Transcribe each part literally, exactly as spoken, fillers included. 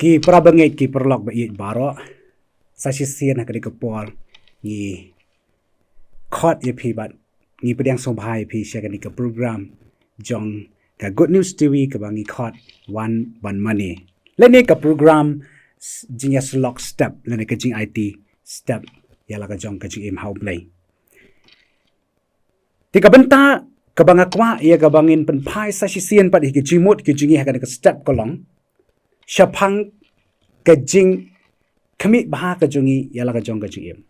Ki para bangeit, ki paralok ba ïeit baroh, sa shisien ha kane ka por ngi khot ïa phi bad ngi pdiang sngewbha ïa phi sha kane ka program jong ka Good News T V kaba ngi khot Wan Ban Mane. Lane ka program s-, jingïasyllok step, lane ka jingaiti step ïa la ka jong ka jingim ha U Blei. Te ka bynta kaba nga kwah ïa kaba ngin pynphai sa shisien pat ïa ka jingmut ka jong ngi ha kane ka step ka long shaphang ka jingkhmih bha ka jong ngi ïa la ka jong ka jingim.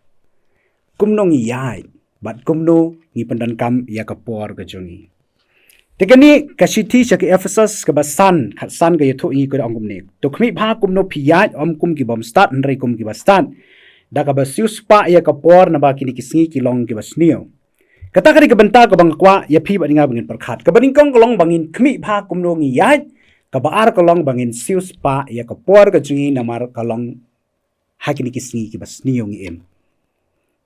Kumno ngi ïaid bad kumno ngi pyndonkam ïa ka por ka jong ngi. Te kane ka shithi sha ki Ephesus kaba san, khatsan ka ïathuh ïa ngi ka ong kumne: To khmih bha kumno phi ïaid, ym kum ki bym stad hynrei kum kiba stad, da kaba siewspah ïa ka por, naba kine ki sngi ki long kiba sniew. Kata ka dei ka bynta kaba nga kwah ïa phi bad ïa nga ba ngin pyrkhat. Kaba nyngkong ka long ba ngin khmih bha kumno ngi ïaid, kaba ar ka long ba ngin siewspah ïa ka por ka jong ngi namar ka long ha kine ki sngi kiba sniew ngi im.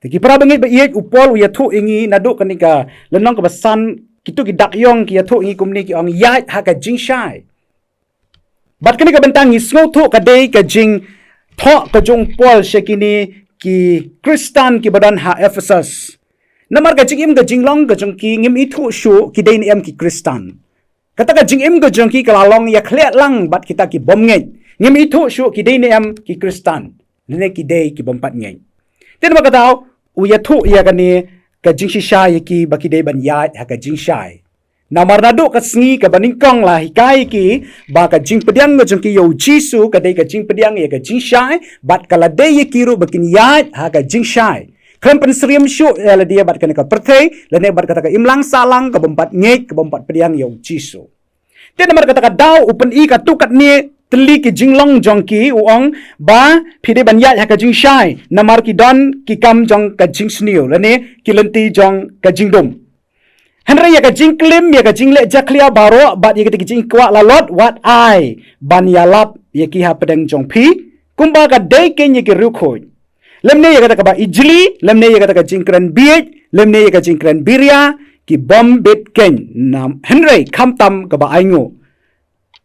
Te ki para bangeit ba ïeit, u Paul u ïathuh ïa ngi naduh kane ka lynnong kaba san, kito ki dak ïong ki ïathuh ïa ngi kumne, ki ong ïaid ha ka jingshai. Bad kane ka bynta ngi sngewthuh ka dei ka jingthoh ka jong u Paul sha kine ki Khristan kiba don ha Ephesus. Namar ka jingim ka jinglong ka jong ki ngim ithuh shuh ki dei ne em ki Khristan. Kata ka jingim ka jong ki ka la long ïa khleh lang bad kita ki bym ngeit. Ngim ithuh shuh ki dei ne em ki Khristan, lane ki dei ki bym pat ngeit. Te namar kata u ïathuh ïa kane ka jingshisha ïa ki ba ki dei ban ïaid ha ka jingshai. Namar naduh ka sngi kaba nyngkong la hikai ïa ki ba ka jingpdiang ka jong ki ïa u Jisu ka dei ka jingpdiang ïa ka jingshai, bad ka la dei ïa ki ruh ba kin ïaid ha ka jingshai. Khlem pynsyriem shuh ïa lade bad kane ka pyrthei, lane bad kata ka imlang sahlang ka bym pat ngeit, ka bym pat pdiang ïa u Jisu. Te namar kata ka daw u pyni katto katne tylli ki jinglong jong ki, u ong ba phi dei ban ïaid ha ka jingshai namar ki don ki kam jong ka jingsniew, lane ki lynti jong ka jingdum. Hynrei ïa ka jingklim, ïa ka jingleh jakhlia baroh bad ïa kita ki jingkwah lalot, wat ai ban ïalap ïa ki hapdeng jong phi kumba ka dei kein ïa ki riewkhuid, lymne ïa kata kaba ijli, lymne ïa kata ka jingkren bieit, lymne ïa ka jingkren biria, ki bym bit kein, nam-, hynrei khamtam kaba ainguh.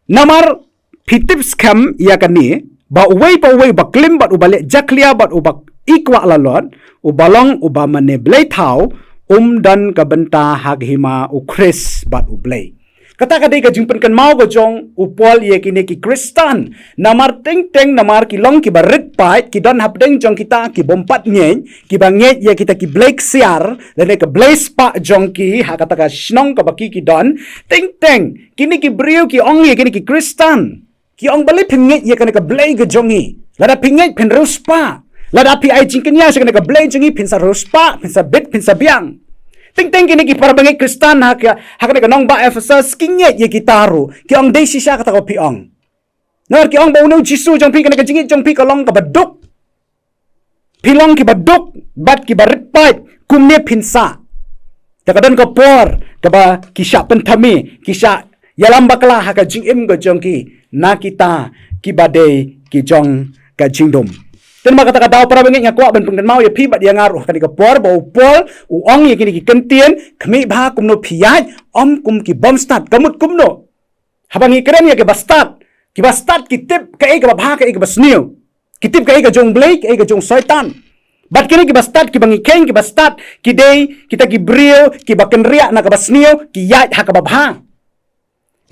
Namar phi tip skhem ïa kane, ba uwei pa uwei uba klim bad uba leh jakhlia bad uba ikwah lalot, uba long uba mane blei thaw, um don ka bynta ha ka hima u Khrist bad U Blei. Kata ka dei ka jingpynkynmaw ka jong u Paul ïa kine ki Khristan. Namar teng teng namar ki long kiba rit paid, ki don hapdeng jong kita ki bym pat ngeit, kiba ngeit ïa kita ki blei ksiar, lane ka blei spah jong ki ha kata ka shnong kaba ki ki don. Teng teng kine ki briew ki ong ïa kine ki Khristan, ki ong, balei phin ngeit ïa kane ka blei ka jong ngi? Lada phi ngeit phin riewspah. Lada phi ai jingkñia sha kane ka blei jong ngi phin sa riewspah, phin sa bit, phin sa biang. Teng teng kine ki para bangeit Khristan ha ka, ha kane ka nongbah Ephesus ki ngeit ïa kita ruh. Ki ong, dei shisha kata kaba phi ong. Namar ki ong ba une u Jisu jong phi, kane ka jingngeit jong phi ka long kaba duk. Phi long kiba duk bad kiba rit paid, kumne phin sah. Te ka don ka por kaba ki shah pynthame, ki shah ïalam bakla ha ka jingim ka jong ki na kita kiba dei ki jong ka jingdum. Te namar kata ka daw, para bangeit, nga kwah ban pynkynmaw ïa phi bad ïa nga ruh ha kane ka por ba u Paul u ong ïa kine ki kyntien, khmih bha kumno phi ïaid, ym kum ki bym stad. Ka mut kumno? Haba ngi kren ïa kiba stad, kiba stad ki tip kaei kaba bha, kaei kaba sniew. Ki tip kaei ka jong Blei, kaei ka jong Soitan. Bad kine kiba stad, kiba ngi kheiñ, kiba stad, ki dei kita ki briew kiba kynriah na kaba sniew, ki ïaid ha kaba bha.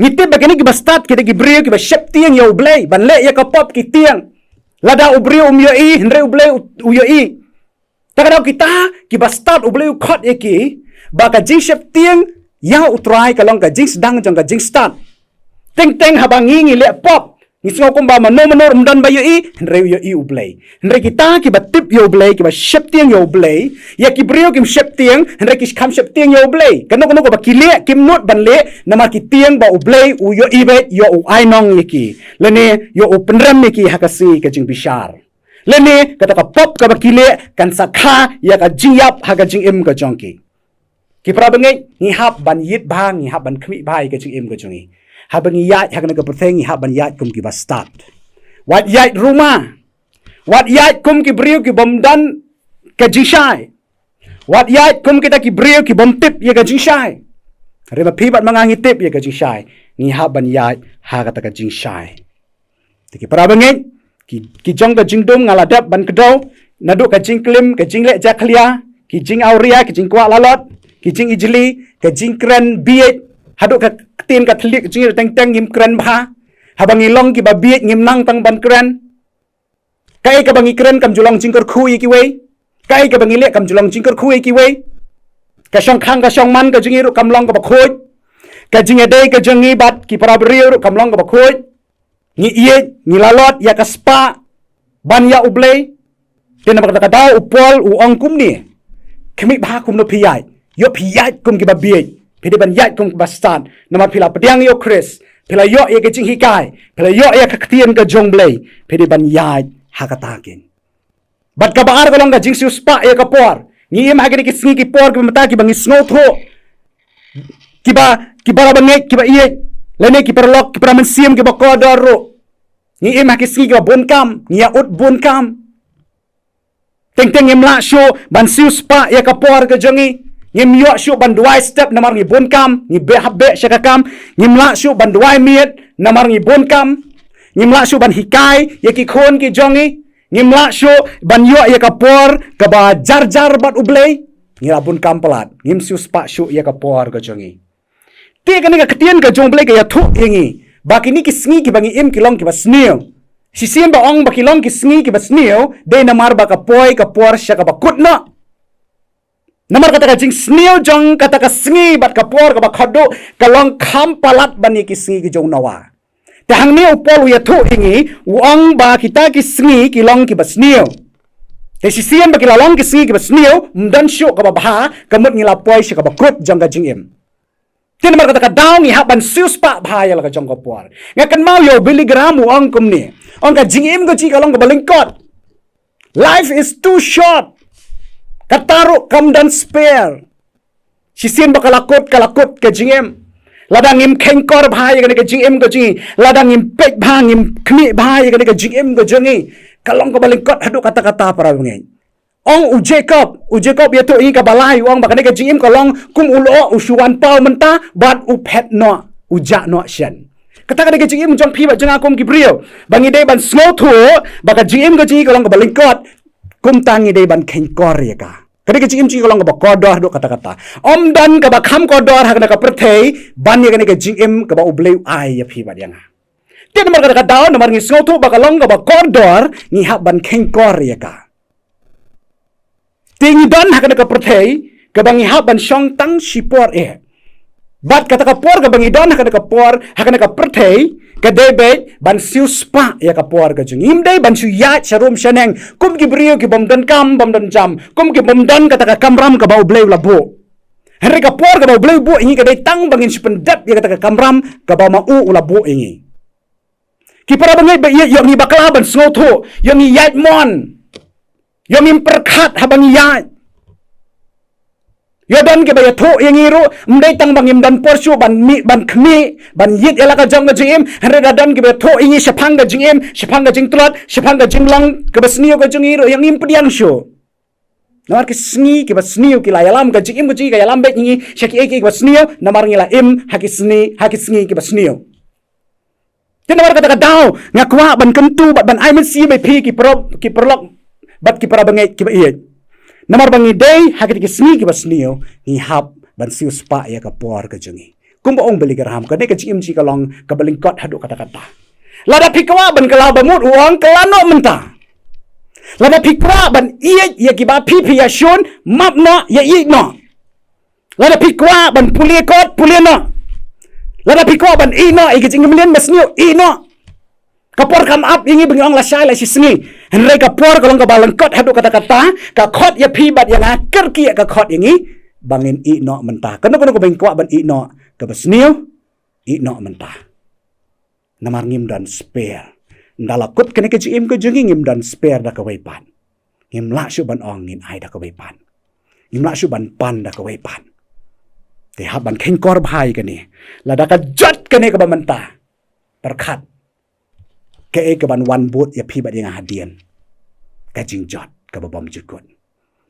Ngi tip ba kine kiba stad ki dei ki briew kiba sheptieng ïa U Blei, ban leh ïa ka pop ki tieng. Lada u briew um ïohi, hynrei U Blei u, u ïohi. Te ka daw kita kiba stad, U Blei u khot ïa ki ba ka jingsheptieng ïa U Trai ka long ka jingsdang jong ka jingstad. Teng teng haba ngi, ngi leh pop, ngi sngew kumba mano mano ruh um don ba ïohi, hynrei u ïohi U Blei. Hynrei kita kiba tip ïa U Blei, kiba sheptieng ïa U Blei, ïa ki briew kim sheptieng, hynrei ki kham sheptieng ïa U Blei. Kano kano kaba ki leh kim nud ban leh, namar ki tieng ba U Blei u ïohi beit, ïoh u ainong ïa ki, lane ïoh u pynrem ïa ki ha ka sngi ka jingbishar. Lane kata ka pop kaba ki leh kan sa kha ïa ka jingïap ha ka jingim ka jong ki. Ki para bangeit, ngi hap ban ïit bha, ngi hap ban khmih bha ïa ka jingim ka jong ngi. Haba ngi ïaid ha kane ka pyrthei, ngi hap ban ïaid kum kiba stad. Wat ïaid ruma. Wat ïaid kum ki briew ki bym don ka jingshai. Wat ïaid kum kita ki briew ki bym tip ïa ka jingshai. Hynrei ma phi bad ma nga ngi tip ïa ka jingshai, ngi hap ban ïaid ha kata ka jingshai. Te ki para bangeit, ki, ki jong ka jingdum nga la dep ban kdew, naduh ka jingklim, ka jingleh jakhlia, ki jingawria, ki jingkwah lalot, ki jingijli, ka jingkren bieit, haduh ka ktien ka thylliej jong ngi ruh teng teng ngim kren bha. Haba ngi long kiba bieit ngim nang tang ban kren. Kaei kaba ngi kren kam ju long jingkyrkhu ïa kiwei. Kaei kaba ngi leh kam ju long jingkyrkhu ïa kiwei. Ka shongkhang ka shongman ka jong ngi ruh kam long kaba khuid. Ka jingïadei ka jong ngi bad ki para briew ruh kam long kaba khuid. Ngi ïeit, ngi lalot ïa ka spah ban ïa U Blei. Te namar kata ka daw u Paul u ong kumne. Khmih bha kumno phi ïaid. Ïoh phi ïaid kum kiba bieit. Phi dei ban ïaid kum kiba stad. Namar phi la pdiang ïa U Khrist. Phi la ïoh ïa ka jinghikai. Phi la ïoh ïa ka ktien ka jong U Blei. Phi dei ban ïaid ha kata keiñ. Bad kaba ar ka long ka jingsiewspah ïa ka por. Ngi im ha kine ki sngi ki por kiba mynta kiba ngi sngewthuh. Kiba, ki para bangeit, kiba ïeit. Lane ki paralok, ki para mynsiem, kiba kordor ruh. Ngi im ha ki sngi kiba bun kam, ngi ïa ud bun kam. Teng teng ngim lah shuh ban siewspah ïa ka por ka jong ngi. Ngim ïoh shuh ban duwai step namar ngi bun kam, ngi beh hap beh sha ka kam. Ngim lah shuh ban duwai miet namar ngi bun kam. Ngim lah shuh ban hikai ïa ki khun ki jong ngi. Ngim lah shuh ban ïoh ïa ka por kaba jar jar bad U Blei. Ngi la bun kam palat, ngim siewspah shuh ïa ka por ka jong ngi. Te kane ka ktien ka jong U Blei ka ïathuh ïa ngi ba kine ki sngi kiba ngi im ki long kiba sniew. Shisien ba ong ba ki long ki sngi kiba sniew, dei namar ba ka poi ka por sha kaba kut noh. Namar kata ka jingsniew jong kata ka sngi bad ka por kaba khatduh ka long kham palat ban ïa ki sngi ki jong u Noah. Te hangne u Paul u ïathuh ïa ngi, u ong ba kita ki sngi ki long kiba sniew. Te shisien ba ki la long ki sngi kiba sniew, ym don shuh kaba bha, ka mut ngi la poi sha kaba kut jong ka jingim. Te namar kata ka daw ngi hap ban siewspah bha ïa la ka jong ka por. Nga kynmaw ïa u Billy Graham u ong kumne. Ong ka jingim ka jong ngi ka long kaba lyngkot. Life is too short. Kata ruh kam don spare. Shisien ba ka la kut, ka la kut ka jingim. Lada ngim kheiñkor bha ïa kane ka jingim ka jong ngi. Lada ngim peit bha, ngim khmih bha ïa kane ka jingim ka jong ngi. Ka long kaba lyngkot haduh katta katta para bangeit. Ong u Jacob, u Jacob ïathuh ïa ngi kaba lai, u ong ba kane ka jingim ka long kum u lyoh, u shu wan paw mynta bad u phet noh, u jah noh shen. Kata kane ka jingim jong phi bad jong nga kum ki briew. Ba ngi dei ban sngewthuh ba ka jingim ka jong ngi ka long kaba lyngkot. Kumta ngi dei ban kheiñkor ïa ka. Kane ka jingim jong ngi ka long kaba kordor haduh katta katta. Ym don kaba kham kordor ha kane ka pyrthei ban ïa kane ka jingim kaba U Blei u ai ïa phi bad ïa nga. Te namar kata ka daw, namar ngi sngewthuh ba ka long kaba kordor, ngi hap ban kheiñkor ïa ka. Te ngi don ha kane ka pyrthei kaba ngi hap ban shong tang shipor eh. Bad kata ka por kaba ngi don ha kane ka por, ha kane ka pyrthei, ka dei beit ban siewspah ïa ka por ka jong ngi. Ngim dei ban shu ïaid sha rum sha neng kum ki briew ki bym don kam bym don jam, kum ki bym don kata ka kamram kaba U Blei u la buh. Hynrei ka por kaba U Blei u buh ïa ngi ka dei tang ba ngin shu pyndep ïa kata ka kamram kaba ma u u la buh ïa ngi. Ki para bangeit ba ïeit, ïoh ngi bakla ban sngewthuh, ïoh ngi ïaid mon, ïoh ngim pyrkhat haba ngi ïaid. Ïoh don kiba ïathuh ïa ngi ruh, ym dei tang ba ngim don por shuh ban mih, ban khmih, ban ïit ïa la ka jong ka jingim, hynrei da don kiba ïathuh ïa ngi shaphang ka jingim, shaphang ka jingtlot, shaphang ka jinglong kaba sniew ka jong ngi ruh, ïoh ngim pdiang shuh. Namar ki sngi kiba sniew ki la ïalam, ka jingim ka jong ngi ka ïalam beit ïa ngi sha kiei kiei kiba sniew, namar ngi la im ha ki sngi, ha ki sngi kiba sniew. Te namar kata ka daw, nga kwah ban kyntu bad ban ai mynsiem ïa phi ki para, ki paralok bad ki para bangeit kiba ïeit. Namar ba ngi dei ha kiti ki sngi kiba sniew, ngi hap ban siewspah ïa ka por ka jong ngi. Kumba ong Billy Graham, kane ka jingim jong ngi ka long kaba lyngkot haduh katta katta. Lada phi kwah ban kylla ba mut, u ong kylla noh mynta. Lada phi kwah ban ïeit ïa kiba phi phi ïashun, map noh, ïa ïeit noh. Lada phi kwah ban pule kot, pule noh. Lada phi kwah ban ïeh noh ïa ka jingim lyndet ba sniew, ïeh noh. Ka por kam ap ïa ngi ba ngi ong lashai lashisngi. Hynrei ka por ka long kaba lyngkot haduh katta katta, ka khot ïa phi bad ïa nga, kyrkieh ka khot ïa ngi ba ngin ïeh noh mynta. Kano kano kaba ngi kwah ban ïeh noh kaba sniew, ïeh noh mynta. Namar ngim don spare. Ynda la kut kane ka jingim ka jong ngi, ngim don spare da kawei pat. Ngim lah shuh ban ong ngin ai da kawei pat. Ngim lah shuh ban pan da kawei pat. Te hap ban kheiñkor bha ïa kane. Lada ka jot kane kaba mynta, pyrkhat kaei kaban wan bud ïa phi bad ïa nga hadien. Ka jingjot kaba bymjukut.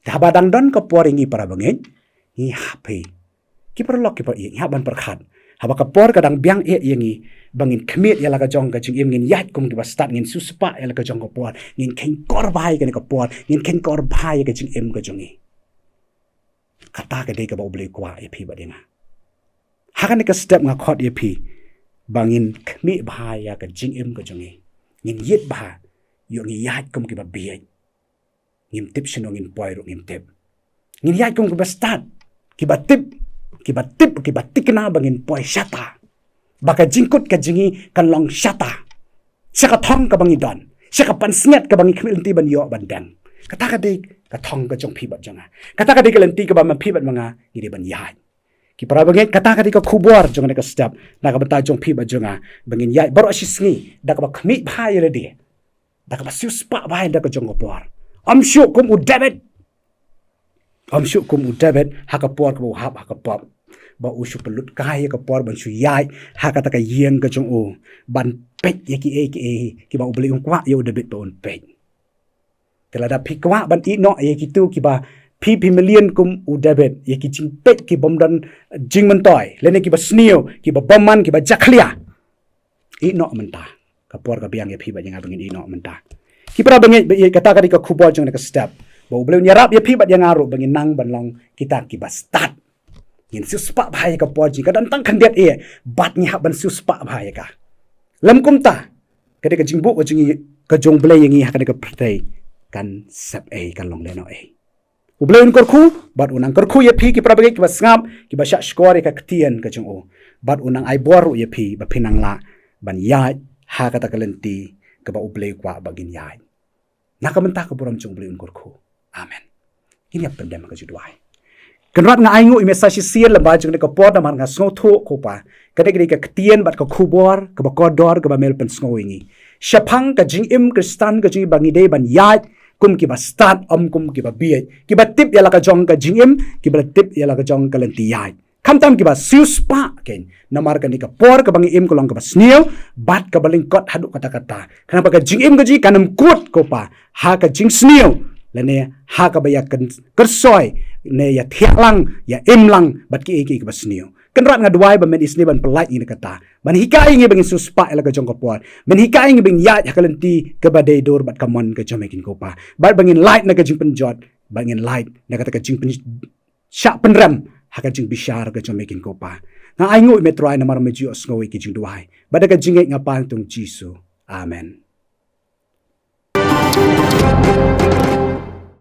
Te haba dang don ka por ïa ngi para bangeit, ngi hap hi. Ki paralok ki para ïeit, ngi hap ban pyrkhat. Haba ka por ka dang biang eh ïa ngi ba ngin khmih ïa la ka jong ka jingim, ngin ïaid kum kiba stad, ngin siewspah ïa la ka jong ka por, ngin kheiñkor bha ïa kane ka por, ngin kheiñkor bha ïa ka jingim ka jong ngi. Kata ka dei kaba U Blei u kwah ïa phi bad ïa nga. Ha kane ka step nga khot ïa phi ba ngin khmih bha ïa ka jingim ka jong ngi. Ngin ïit bha, ïoh ngi ïaid kum kiba bieit. Ngim tip shano ngin poi ruh, ngim tip. Ngin ïaid kum kiba stad, kiba tip, kiba tip, kiba tikna ba ngin poi shata, ba ka jingkut ka jong ngi kan long shata. Sha ka thong kaba ngi don, sha ka pansngiat kaba ngi khmih lynti ban ïoh ban deng. Kata ka dei ka thong ka jong phi bad jong nga. Kata ka dei ka lynti kaba ma phi bad ma nga ngi dei ban ïaid. Ki para bangeit, kata ka dei ka khubor jong kane ka step na ka bynta jong phi bad jong nga, ba ngin ïaid baroh shi sngi da kaba khmih bha ïa lade, da kaba siewspah bha ïa la ka jong ka por. Ym shuh kum u David, ym shuh kum u David ha ka por kaba u hap ha ka pop, ba u shu pynlut kai ïa ka por ban shu ïaid ha kata ka ïing ka jong u, ban peit ïa kiei kiei kiba U Blei un kwah ïa u David ba un peit. Te lada phi kwah ban ïehnoh ïa kito kiba phi, phi mlien kum u David, ïa ki jingpeit ki bym don jingmyntoi, lane kiba sniew, kiba bymman, kiba jakhlia, ïehnoh mynta. Ka por ka biang ïa phi bad ïa nga ba ngin ïehnoh mynta. Ki para bangeit, ba ïa kata ka dei ka khubor jong kane ka step, ba U Blei un ïarap ïa phi bad ïa nga ruh ba ngin nang ban long kita kiba stad. Ngin siewspah bha ïa ka por jong ngi, ka don tang khyndiat eh, bad ngi hap ban siewspah bha ïa ka. Lym kumta, ka dei ka jingbuh ka jong ngi, ka jong U Blei ïa ngi ha kane ka pyrthei kan sep ei, kan long lehnoh ei. U Blei un kyrkhu bad un nang kyrkhu ïa phi ki para bangeit kiba sngap, kiba shah shkor ïa ka ktien ka jong u, bad un nang ai bor ruh ïa phi ba phin nang lah ban ïaid ha kata ka lynti kaba U Blei u kwah ba ngin ïaid. Na ka bynta ka burom jong U Blei un kyrkhu. Amen. Ngin ïa pyndem ha ka jingduwai. Kynrad, nga ainguh ïa me sa shisien lyngba jong kane ka por namar nga sngewthuh, ko Pa, kane ka dei ka ktien bad ka khubor kaba kordor kaba me la pynsngew ïa ngi shaphang ka jingim Khristan ka jong ngi, ba ngi dei ban ïaid kum kiba stad, ym kum kiba bieit, kiba tip ïa la ka jong ka jingim, kiba la tip ïa la ka jong ka lynti ïaid. Khamtam kiba siewspah keiñ, namar kane ka por kaba ngi im ka long kaba sniew bad kaba lyngkot haduh katta katta. Khnang ba ka jingim ka jong ngi kan ym kut, ko Pa, ha ka jingsniew, lane ha kaba ïa kyn-, kyrsoi ne ïa thiah lang, ïa im lang bad kiei kiei kiba sniew. Kynrad, nga duwai ba men isynei ban pyllait ïa ngi na kata, ban hikai ïa ngi ba ngin siewspah ïa la ka jong ka por, ban hikai ïa ngi ba ngin ïaid ha ka lynti kaba dei dur bad ka mon ka jong me keiñ, ko Pa, bad ba ngin lait na ka jingpynjot, ba ngin lait na kata ka jingpyn shah pynrem ha ka jingbishar ka jong me keiñ, ko Pa. Nga ainguh ïa me Trai namar me ju ïohsngew ïa ki jingduwai, bad da ka jingngeit nga pan ha kyrteng u Jisu. Amen.